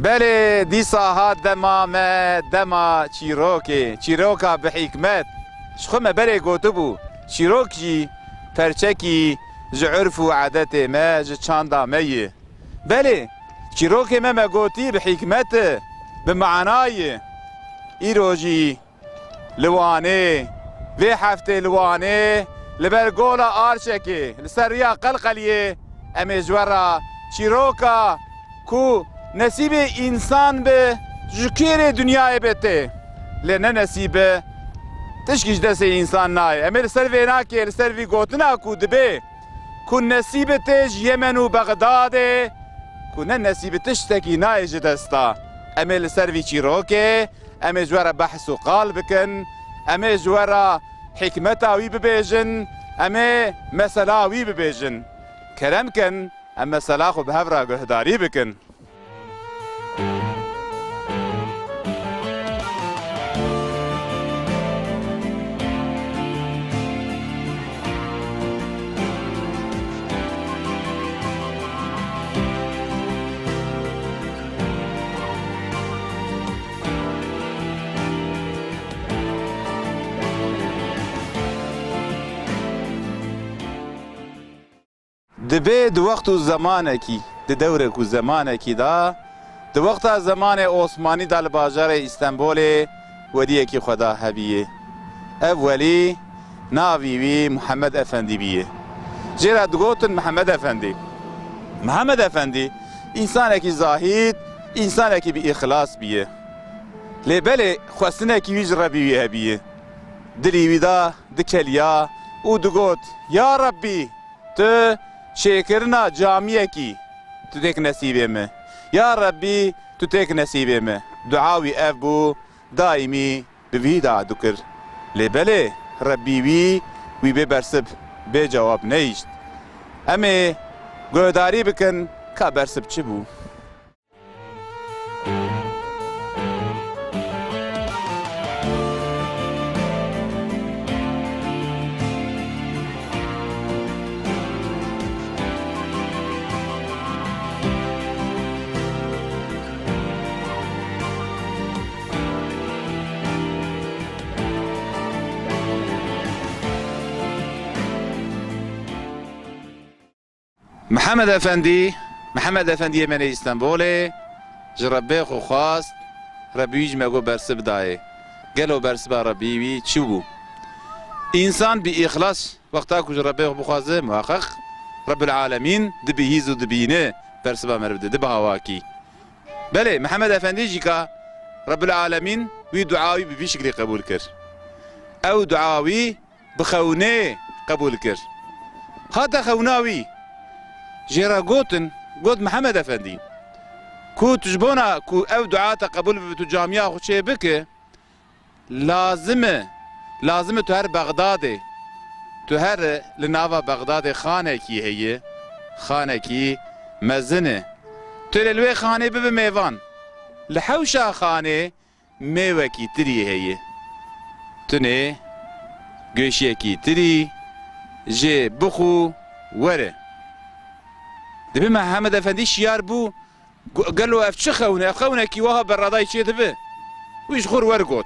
Belê, dîsa hat dema me, dema çîrokê, çîroka bi hîkmet. Ji xwe me berê gotibû, çîrok jî perçekî ji urf û adetê me, ji çanda me ye. Belê, çîrokê me, me gotî, bi hîkmet e, bi mana ye. Îro jî li Wanê, vê heftê li Wanê, li ber gola Arçekê, li ser riya Qelqeliyê, em ê ji we re çîroka ku nesîbê însan bi ji kêrê dinyayê be tê. Lê ne nesîb e, tişkî ji destê însan nayê. Em ê li ser vê nakê, li ser vî gotina ku dibê, ku nesîbê tê ji Yemen û Bexdadê, ku ne nesîbê tiştekî nayê ji desta. Em ê li ser vî çîrokê, em ê ji we re behs û qal bikin, em ê ji we re hikmeta wî bibêjin, em ê mesela wî bibêjin. Kerem kin, em mesela xwe bi hev re guhdarî bikin. Dibê di wext û zemanekî, di dewrek û zemanekî de, di wexta zemanê Osmanî de li bajarê Îstenbolê weliyekî Xweda hebiyê. Ev welî navî wî Mihemed Efendî biyê. Jê re digotin Mihemed Efendî. Mihemed Efendî însanekî zahîd, însanekî bi îxlas biyê. Lê belê xwestinekî wî ji Rebî wî hebiyê. Dilî wî de dikeliya, û digot, Ya Rebbî, tu çêkirina camiyekî, tu têk nesîbê min. Ya Rebbî, tu têk nesîbê min. Dua wî ev bû, daîmî bi vî da dikir. Lê belê, Rebbî wî, wî bê bersib, bê cewab neyişt. Em ê guhdarî bikin ka bersib çi bû. Mihemed Efendî, Mihemed Efendiyê me nê Îstenbolê, ji Rebbê xwe xwast, Rebbî wî ji me got bersib dayê. Gelo bersiba Rebbî wî çi bû? Însan bi îxlas wexta ku ji Rebbê xwe bixwaze, muheqeq Rebbul Alemîn dibihîz û dibîne bersiba meriv dide, dibe hawakî. Belê, Mihemed Efendî jî ka Rebbul Alemîn wî dua wî bi vî şiklî qebûl kir. Ew dua wî bi xewnê qebûl kir. Hate xewna wî. Jê re gotin, got, Mihemed Efendî, ku tu ji bona ku ev dua te qebûl bibe, tu camiya xwe çê bike, lazim e, lazim e tu her Bexdadê, tu her li nava Bexdadê xanekî heye, xanekî mezin e. Tu lê li wê xanê bibe mêvan. Li hewşa xanê mêwekî tirî heye. Tunê goşiyekî tirî jê bixwe were. Dibê Mihemed Efendî şiyar bû, gu-, gelo ev çi xewn e? Ev xewnekî wiha berradayî çê dibe? Wî ji xwe re wer got.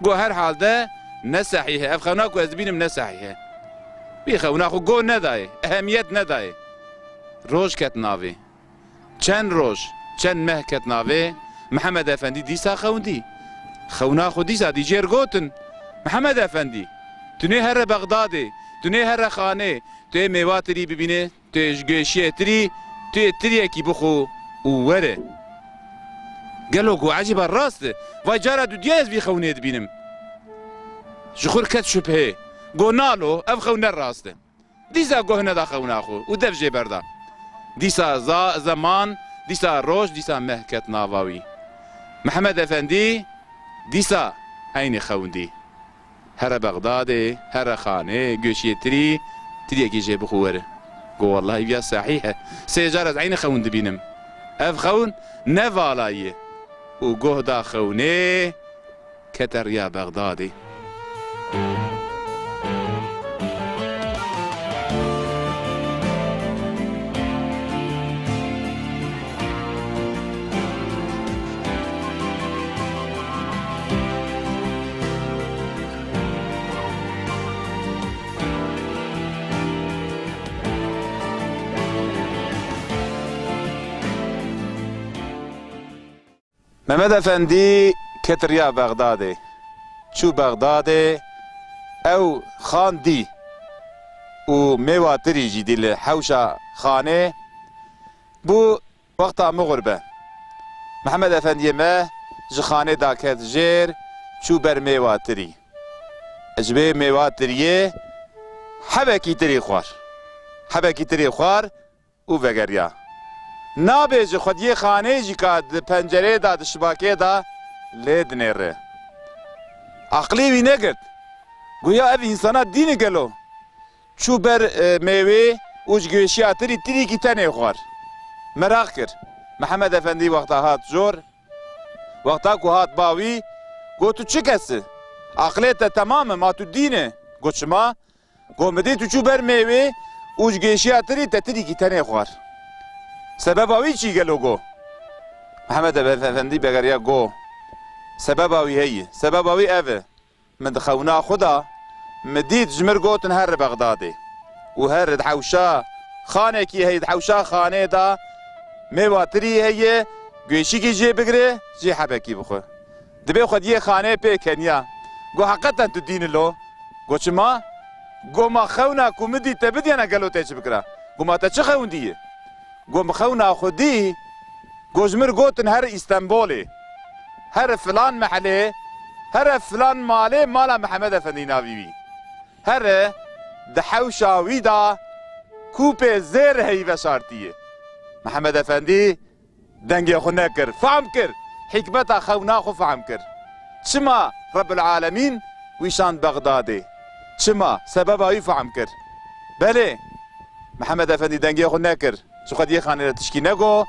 Got, her hal de ne sehîh e. Ev xewna ku ez dibînim ne sehîh e. Wî xewna xwe go nedayê, ehemiyet nedayê. Roj ket navê. Çend roj, çend meh ket navê, Mihemed Efendî dîsa xewndî. Xewna xwe dîsa dî jêr gotin, Mihemed Efendî, tu nê here Bexdadê, tu nê here xanê, tu yê mêwa tirî bibînê, tu yê ji goşiyê tirî, tu yê tiriyekî bixwe û were. Gelo got, ecîba rast e, vay cara dudiya ez vî xewnê dibînim. Ji xwe re ket şubhê. Got, nalo, ev xewn ne rast e. Dîsa guh neda xewna xwe û dev jê berda. Dîsa za-, zeman, dîsa roj, dîsa meh ket nava wî. Mihemed Efendî dîsa eynî xewndî. Here Bexdadê, here xanê, goşiyê tirî, tiriyekî jê bixwe were. Got, wellahî viya sehîh e. Sê car ez eynî xewn dibînim. Ev xewn ne vala ye. Û guh da xewnê, kete riya Bexdadê. Mehmed Efendî ket riya Bexdadê. Çû Bexdadê, ew xan dî û mêwa tirî jî dî li hewşa xanê bû. Wexta mixurbe, Mihemed Efendiyê me ji xanê daket jêr, çû ber mêwa tirî. Ji vê mêwa tiriyê hebekî tirî xwar. Hebekî tirî xwar û vegeriya. Nabêje xwediyê xanê jî ka di pencerê de, di şibakê de lê dinêre. Aqilî wî negirt. Guya ev însana dîn e gelo? Çû ber, e, mêwê û ji goşiya tirî tirîkî tenê xwar. Meraq kir. Mihemed Efendî wexta hat jor, wexta ku hat ba wî, got, tu çi kes î? Aqilê te temam e, ma tu dîn e? Got, çima? Got, min dî tu çû ber mêwê û ji goşiya tirî te tirîkî tenê xwar. Sebeba wî çi gelo? Got. Mihemed Efendî vegeriya, got, sebeba wî heye. Sebeba wî ev e. Min di xewna xwe de, min dît ji min re gotin, here Bexdadê. Û here di hewşa xanekî heye, di hewşa xanê de mêwa tirî heye, goşikî jê bigire, jê hebekî bixwe. Dibê xwediyê xanê pê keniya. Got, heqeten tu dîn î lo? Got, çima? Got, ma xewna ku min dît te bidiyana gelo te çi bikira? Got, ma te çi xewndî ye? Got, min xewna xwe dî, got, ji min re gotin, here Îstenbolê, here filan mehelê, here filan malê, mala Mihemed Efendî navî wî. Here di hewşa wî de kûpê zêr heyî veşartiye. Mihemed Efendî dengê xwe nekir, fehm kir. Hikmeta xewna xwe fehm kir. Çima Rebbul Alemîn wî şand Bexdadê? Çima? Sebeba wî fehm kir. Belê, Mihemed Efendî dengê xwe nekir. Ji xwediyê xanê re tişkî nego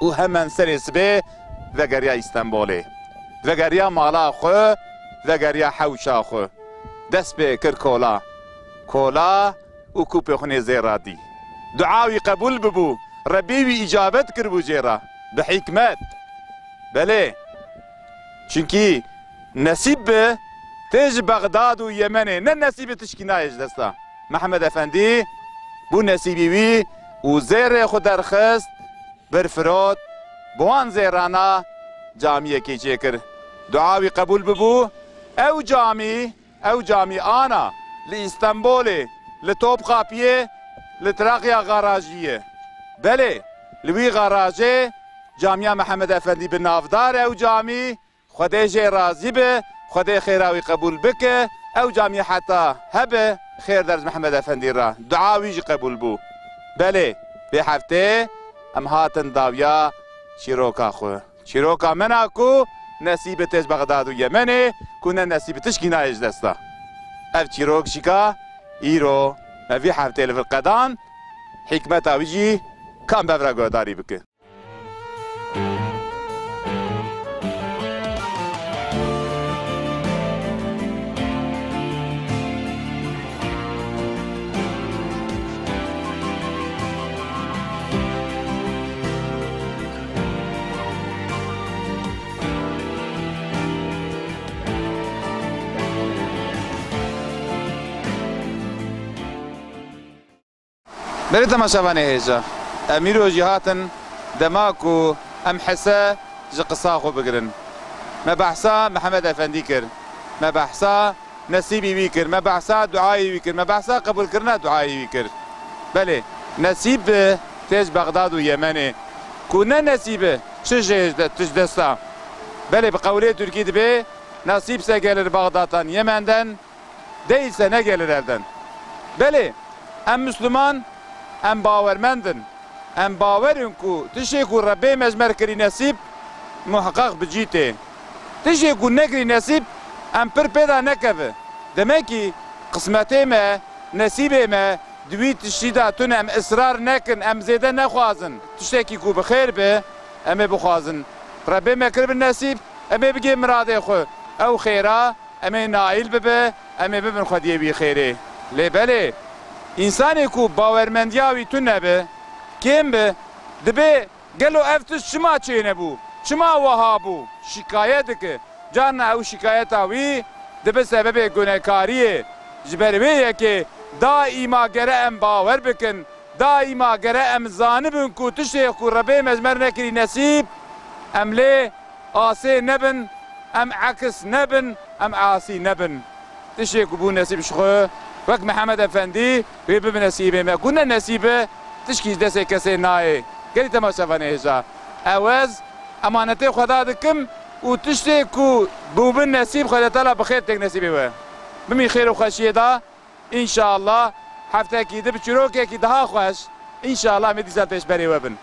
û hemen serê sibê vegeriya Îstenbolê. Vegeriya mala xwe, vegeriya hewşa xwe. Dest pê kir kola. Kola û kûpê xwinê zêra dî. Dua wî qebûl bibû. Rebbî wî îcabet kiribû jê re. Bi hikmet. Belê. Çunkî nesîb bi tê ji Bexdad û Yemenê. Ne nesîbi tişkî nayê ji desta. Mehmed Efendî bû nesîbî wî û zêrê xwe derxist, birfirot, bi wan zêrana camiyekê çêkir. Dua wî qebûl bibû. Ew camî, ew camî ana li Îstenbolê, li Topkapiyê, li Trakya garajî ye. Belê, li wî garajê camiya Mehmed Efendî bi navdar e ew camî. Xwedê jê razî be, Xwedê xêra wî qebûl bike, ew camî heta hebe xêr der ji Mehmed Efendî re. Dua wî jî qebûl bû. Belê, vê heftê em hatin dawiya çîroka xwe. Çîroka me na ku nesîbi tê ji Bexdad û Yemenê, ku ne nesîbi tişkî nayê ji desta. Ev çîrok jî ka îro me vî heftê li vir qedan, hikmeta wî jî ka em bev re guhdarî bikin. Belê temaşevanê hêja, em îro jî hatin dema ku em hise ji qisa xwe bigirin. Me behsa Mihemed Efendî kir. Me behsa nesîbî wî kir. Me behsa duayê wî kir. Me behsa qebûlkirina duayê wî kir. Belê, nesîb bi tê ji Bexdad û Yemenê. Ku ne nesîb bi, çi jê ji de, tu ji desta. Belê, bi qewlê Tirkî dibê, nasîb se gelir Bağdat'tan, Yemen'den, Değilse ne gelir elden? Belê, em Misliman, em bawermend in. Em bawer in ku tiştê ku Rebbê me ji me kirî nesîb, muheqeq bi cî tê. Tiştê ku nekirî nesîb, em pir pê de nekeve. Demekî qismetê me, nesîbê me di wî tiştî de tune, em israr nekin, em zêde nexwazin. Tiştekî ku bi xêr be, em ê bixwazin. Rebbê me kiribin nesîb, em ê bigê miradê xwe. Ew xêra, em ê naîl bibe, em ê bibin xwediyê wî xêrê. Lê belê, însanê ku bawermendiya wî tune be, kêm be, dibê gelo ev tişt çima çênebû, çima wiha bû, şikayet dike. Carna ew şikayeta wî dibe sebebê gunekariyê. Ji ber wê yekê daîma gere em bawer bikin, Daîma gere em zanibin ku tiştê ku Rebê me ji me re nekirî nesîb, em lê asê nebin, em ekis nebin, em asî nebin. Tiştê ku bû nesîb ji xwe, wek Mihemed Efendî, wê bibe nesîbê me. Ku ne nesîbe, tişkî ji destê kesê nayê. Gelî temaşevanê hêja. Ewez emanetê Xweda dikim û tiştê ku bûbin nesîb, Xwedê Teala bi xêr têk nesîbê we. Bimî xêr û xweşiyê da. Înşallah heftekî di bi çîrokekî daha xweş, înşallah em ê dîsa pêşberê we bin.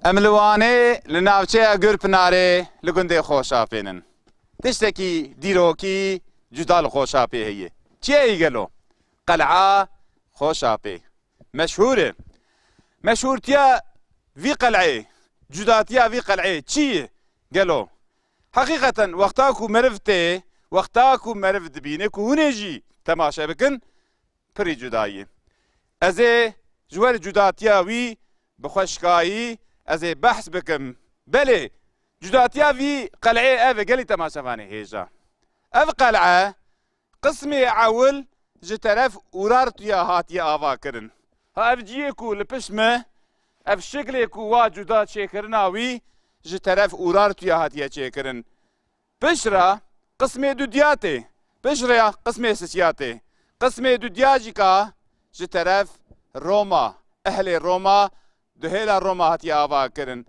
Em li Wanê, li navçeya Gurpinarê, li gundê Xoşapê nin. Tiştekî dîrokî cuda li Xoşapê heye. Çi ye gelo? Qel'a Xoşapê. Meşhûr e. Meşhûrtiya vî qel'ê, cudatiya vî qel'ê çi ye gelo? Heqîqeten wexta ku meriv tê, wexta ku meriv dibîne ku hûn ê jî temaşe bikin, pirî cuda ye. Ez ê ji wer cudatiya wî bi xweşkayî ez ê behs bikim. Belê, cudatiya vî qel'ê ev e, gelî temaşevanê hêja. Ev qel'e qismê ewil ji teref Urartuya hatiye avakirin. Ha ev cihê ku li pişt me, Ev şiklê ku wa cuda çêkirina wî ji teref Urartuya hatiye çêkirin. Piştre qismê dudiya tê, piştre ya qismê sisiya tê. Qismê dudiya jî ka ji teref Roma, ehlê Roma, duhêla Roma hatiye ava kirin.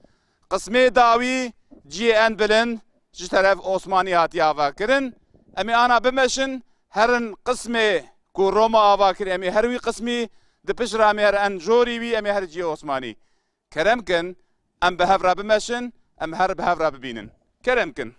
Qismê dawî cihê en bilind ji teref Osmanî hatiye ava kirin. Em ê ana bimeşin, herin qismê ku Roma ava kir, em ê her wî qismî, di piştre em ê her en jorî wî, em ê her cihê Osmanî. Kerem kin, em bi hev re bimeşin, em her bi hev re bibînin. Kerem kin.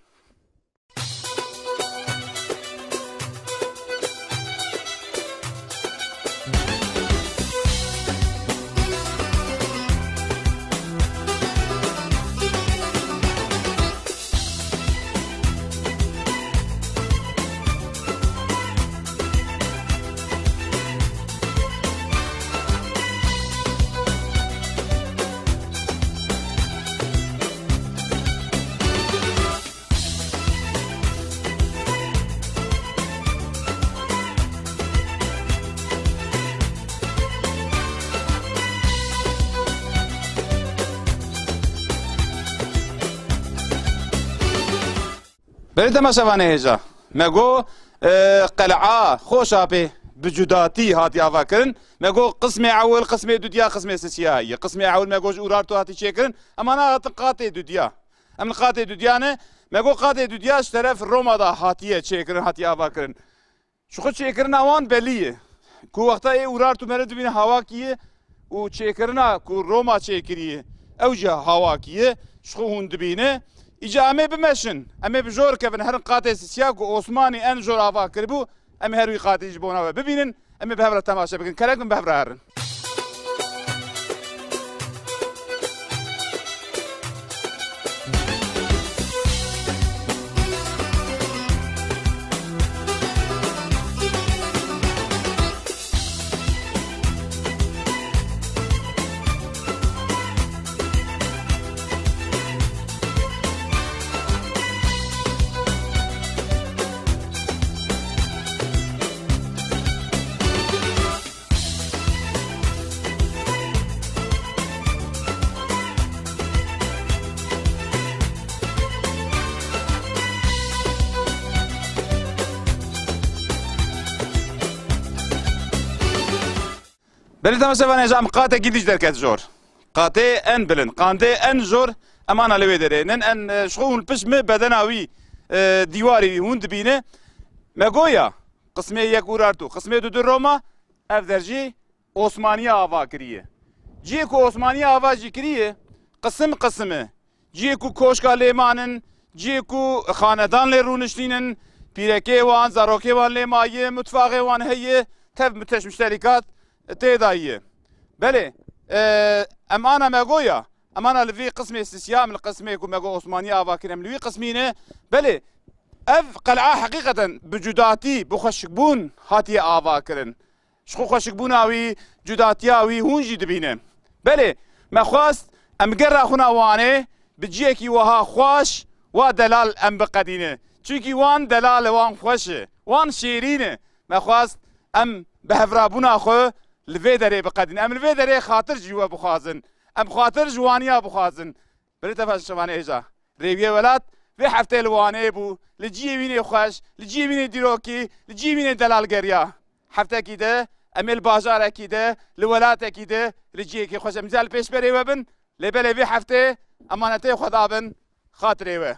Belê temaşevanê hêja. Me got, e, qel'a Xoşapê bi cudatî hatiye ava kirin. Me got qismê ewil, qismê dudiya, qismê sisiya ye. Qismê ewil me got ji Urartu hatî çêkirin. Em ana hatin qatê dudiya. Em li qatê dudiya ne. Me got qatê dudiya ji teref Roma da hatiye çêkirin, hatiye ava kirin. Ji xwe çêkirina wan belî ye. Ku wexta ê Urartu meriv dibîne hawakî ye û çêkirina ku Roma çêkiriye, ew jî hawakî ye, ji xwe hûn dibîne. Îca em ê bimeşin, em ê bi jor kevin herin qatê sisiya ku Osmanî en jor ava kiribû, em ê her wî qatî ji bona we bibînin, em ê bi hev re temaşe bikin. Kerem kin bi hev re herin. Belê temaşevanê hêja, em qatekî dî ji derket jor. Qatê en bilind, qandê en jor, em ana li wê derê. Nin en, e, ji xwe hûn pişt min bedena wî, e, dîwarê wî hûn dibîne. Me goya, qismê yek Urartu, qismê du du Roma, ev der jî Osmaniya ava kiriye. Cihê ku Osmaniya ava jî kiriye, qisim qisim e. Cihê ku koşka lê manin, cihê ku xanedan lê rûniştînin, pîrekê wan, zarokê wan lê maye, mutfaxê wan heye, tev müteş-, müşterîkat tê de ye. Belê, e, em ana me goya, em ana li vî qismê sisiya, em li qismê ku me go Osmaniya ava kir, em li wî qismî ne. Belê, ev qel'a heqîqeten bi cudatî, bi xweşikbûn hatiye ava kirin. Ji xwe xweşikbûna wî, cudatiya wî hûn jî dibîne. Belê, me xwest em gera xwe na Wanê bi cihekî wiha xweş, wa delal em biqedîne. Çimkî wan delal e, wan xweş e, wan şêrîn e. Me xwest em bi hevrabûna xwe li vê derê biqedînin. Em li vê derê xatir ji we bixwazin. Em xatir ji Waniya bixwazin. Belê temaşevanê hêja. Rêwiyê welat vê heftê li Wanê bû. Li cihê wînê xweş, li cihê wînê dîrokî, li cihê wînê delal geriya. Heftekî de em ê li bajarekî de, li welatekî de, li cihekî xweş em dîsa li pêşberê we bin. Lê belê vê heftê emanetê xwe dabin xatirê we.